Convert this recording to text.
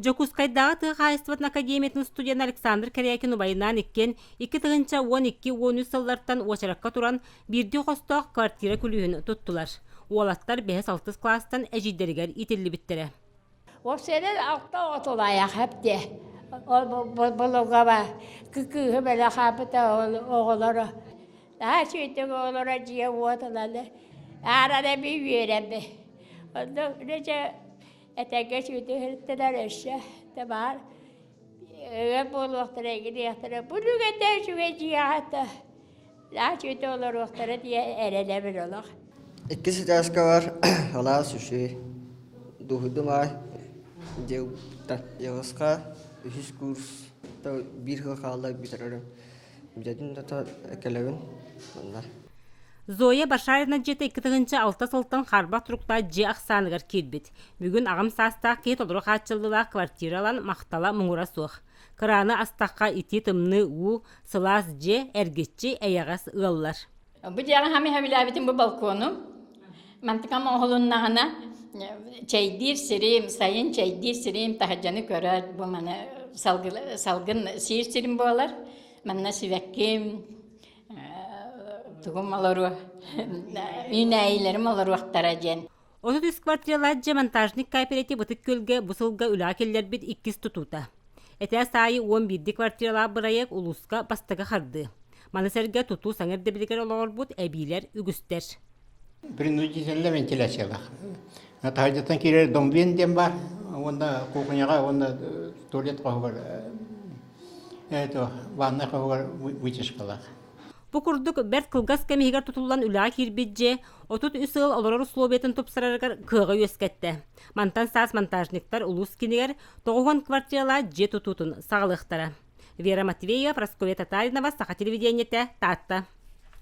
Дьокуускайдааҕы тыа хаһаайыстыбатын академиятын студена Александр Корякин убайынаан иккиэн 2012-13 сыллартан уочаракка туран биирдии хостоох квартира күлүүһүн туттулар. Уолаттар бэһис-алтыс кылаастан эдьиийдэригэр иитиллибиттэрэ. Уопсайынан алта оҕо тулаайах эбитэ. Ол булугаба кыыһым элэ хааппыта ол оҕолоро. Наһаа үчүгэйдик оҕолоро дьиэ-уот ыланы ааран эбии үөрэбби. Онно дьэ этэҥҥэ үчүгэйдик иһиттилэр өссө да баар ыал буолуохтара эҥин Бу нүгэтэ үчүгэй дьиэҕэ наһаа үчүгэйдик олоруохтара диye эрэнэбин олох. Иккис этээскэ бар алаас үчүгэй дуһуйдум аай дьылысха үһүс курс биир сыл хаалла бүтэрэрим бүтэтин да кэлэбин манна Зоя Башарина дьиэтэ 2006 сылтан хаарбах туруктаах дьиэ ахсааныгар киирбит. Бүгүн аҕам саастаах киһи толору хааччыллыылаах квартира ылан махтала муҥура суох. Кырааны астахха итии тымныы уу, сылаас дьиэ, эргиччи, эйэҕэс ыаллар. Бу дьиэҕэ хами сөбүлээбитим бу балкону. Мантыкам оҥоһулуннаҕына чэйдиир сирим, сайын чэйдиир сирим таһырдьаны көрөр бу маны салгын сиир сирим буолар. Манна сибэкким, тугум олоруо, үүнээйилэрим олоруохтара диэн. 33 квартиралаах дьиэ монтажник кооператив Ытык Күөлгэ бу сылга үлэҕэ киллэрбит иккис тутуута. Этээс аайы 11 квартиралаах бырайыак улууска бастакы хардыы. Маны сэргэ тутуу саҥа ирдэбилигэр олоҕурбут эбиилэр үгүстэр. Принудительно вентиляциялаах. Таһырдьаттан киирэр домвен диэн баар уонна кухняҕа уонна туалет хоһугар это ванна хоһугар вытяжкалаах. Бу курдук бэрт кылгас кэм иһигэр тутуллан үлэҕэ киирбит дьиэ 33 ыал олорор условиятын тупсарарыгар кыаҕы үөскэттэ. Мантан саас монтажниктар улуус киинигэр 90 квартиралаах дьиэ тутуутун саҕалыахтара. Вера Матвеева, Прасковья Татаринова, Саха телевидениетэ, Таатта.